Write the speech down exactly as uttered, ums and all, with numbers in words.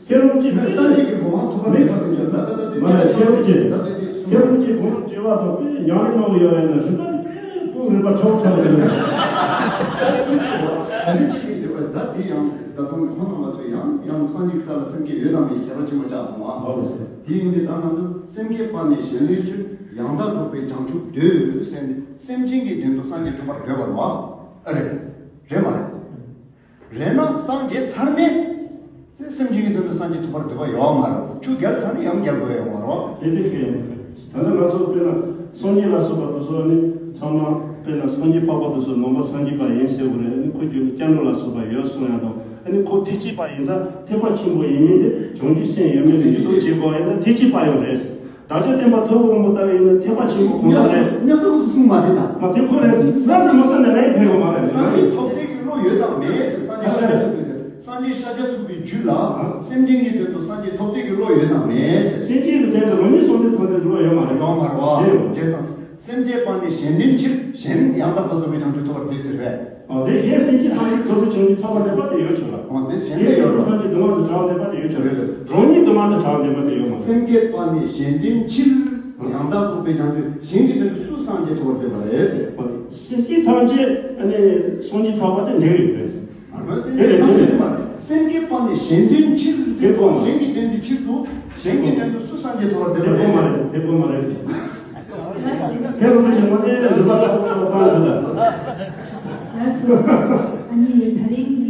ཁྱེད་རང་གཅིག་ནས་སངས་རྒྱས་ཀྱི་གོ་འཕང་ཐོབ་པར་མེད་པ་སེམས་ཅན་ལ་ད་ལྟ་དེ་མ་ལ་ཁྱེད་རང་གཅིག་ད་ལྟ་དེ་གསུངས། ཁྱེད་རང་གཅིག་གོང་ལ་སྐྱེ་བ་དང་དཔེ་ཉམས་ལེན་གནང་གི་ཡོད་རེད་ན་རིག་པ་དེ་དཔེ་སྤུ་རིག་པ་ཆག་ཆག་རེད། ད་ནི་གཅིག་གིས་བྱས་པ་ད་དེ་ཡང་ད་དུང་ཁོང་རྣམ་པ་ཚོས་ཡང་ཡང་སངས་རྒྱས་ས་ལ་སེམས་བསྐྱེད་ཡོད་དམ་མེད་ཞེས་ར་ཅི་མ་བཅག་སོང་ཨ། ཧོ་ལ་སེ། དེ་ཡིན་དུས་ད་ང་ཚོ་སེམས་བསྐྱེད་པ་ནི་གཞན་དོན་ཕྱིར། ཡང་དག་རྫོགས་པའི་བྱང་ཆུབ་འདོད་ཟེར་ནས་སེམས་ཅན་གྱི་དོན་དུ་སངས་རྒྱས་ཐོབ་པར་འདོད་པ་རེད་བ། ཨ་རེད། རེད་མ་རེད། རེད་ན་སངས་རྒྱས་ཚར་ནས། དེ་སེམས་ཅན་གྱི་དོན་དུ་སངས་རྒྱས་ཐོབ་པར་འདོད་པ་ཡོད་མ་རེད། ཆུ་བརྒལ་ཚར་ནས་ཡང་བརྒལ་དགོས་ཡོད་མ་རེད། དེ་འདྲ་ཞིག་ཡོད་མ་རེད། ད་ནི་ང་ཚོ་དཔེར་ན་སངས་རྒྱས་ལ་སོགས་པ་དེ་ཚོ་ནི་ཚང་མ་དཔེར་ན་སངས་རྒྱས་འཕགས་པ་དེ་ཚོ་ནང་པ་སངས་རྒྱས་པ་ཡིན་ཟེར་བ་རེད། ཨ་ནི་ཁོ་རྒྱུད་ནས་སྐྱབས་འགྲོ་ལ་སོགས་པ་ཡོད་གསུང་ཡ་དང་། ཨ་ནི་ཁོ་ཐེག་ཆེན་པ་ཡིན་ཙང་ཐེག་པ་ཆེན་པོ་ཡིན་མིན་དེ་བྱང་ཆུབ་སེམས་ཡོད་མེད་ལ་ཡིད་རྟོན་བྱེད་དགོས་ཡིན་ཙང་ཐེག་ཆེན་པ་ཡང་རེད། བདག་ཅག་སྟོན་པ་ཐུབ་དབང་པོ་ལྟ་བུ་ཡིན་ན་ཐེག་པ་ཆེན་པོ་གོང་ས་རེད། ཉམས་སུ་གསུངས་མ་དེ་དང་། མ་དེ་ཁོ་རེད། བསམ་ནས་མ་བསམ་ནས་ལན་ཕན་ཡོང་མ་རེད། སངས་རྒྱས་ཐོབ་བདེ་གི་བློ་ཡོད་དམ་མེད་ཟེར། སངས་རྒྱས་ཤཱཀྱ་ཐུབ་པའི་དེ་སངས་རྒྱས་ཤཱཀྱ་ཐུབ་པའི་རྒྱུད་ལ་སེམས་ཅན་གྱི་དོན་དུ་སངས་རྒྱས་ཐོབ་བདེ་གི་བློ་ཡོད་དམ་མེད་ཟེར། སེམས་ཅན་གྱི་དོན་དུ་རང་ཉིད་སངས་རྒྱས་ཐོབ་བདེ་གི་བློ་ཡོད་མ་རེད། ཡོད་མ་རེད་བ། རེད། བྱས་ཙང་སེམས་བསྐྱེད་པ་ནི་གཞན་དོན་ཕྱིར། གཞན་ཡང་དག་པར་རྫོགས་པའི་བྱང་ཆུབ་ཐོབ་པར་འདོད་ཟེར་བས། ཨ་དེ་གཞན་སེམས་ཅན་ཐམས་ཅད་རྫོགས་པའི་བྱང་ཆུབ་ཐོབ་པར་འདོད་པ་དེ་ཡོད་ཆོག་ལ། ཨ་དེ་གཞན་གཞན་དེ་ཡོད་སེམས་ཅན་རོ། ཐམས་ཅད་སྡུག་བསྔལ་དུ་བྱ་བར་འདོད་པ་དེ་ཡོད་ཆོག་ལ། རེད་རེད། རང་ཉིད་སྡུག་བསྔལ་དུ་བྱ་བར་འདོད་པ་དེ་ཡོད་མ་རེད། སེམས་བསྐྱེད་པ་ནི་གཞན་དོན་ཕྱིར། ཡང་དག་རྫོགས་པའི་བྱང་ཆུབ་གཞན་གྱི་དོན་དུ་སུ་སངས་རྒྱས་ཐོབ་པར་འདོད་པ་རེད་ཟེར། སེམས་ཅན་ཐམས་ཅད་ཨ་ནི་སངས་རྒྱས་ཐོབ་པ་དེ་འདོད་ཡོད་པས། ཨ་ནི་སེམས་བསྐྱེད་ཐམས་ཅད་སེམས་པ་སེམས་བསྐྱེད་པ་ནི་གཞན་དོན་ཕྱིར་ཟེར། དེ་གོ་མ་རེད། གཞན་གྱི་དོན་དུ་ཕྱིར་དུ་གཞན་གྱི་དོན་དུ་སུ་སངས་རྒྱས་ཐོབ་པར་འདོད་པ་རེད་ཟེར། དེ་གོ་མ་རེད། དེ་གོ་མ་རེད། ཁྱེད་རང་ཚོ་ཞིག་མ་དེ་རིག་པ་ཆགས་ཆགས་བཏང་ཡོད་ལ། ལགས་སོ། ཨ་ནི་ད་རིང་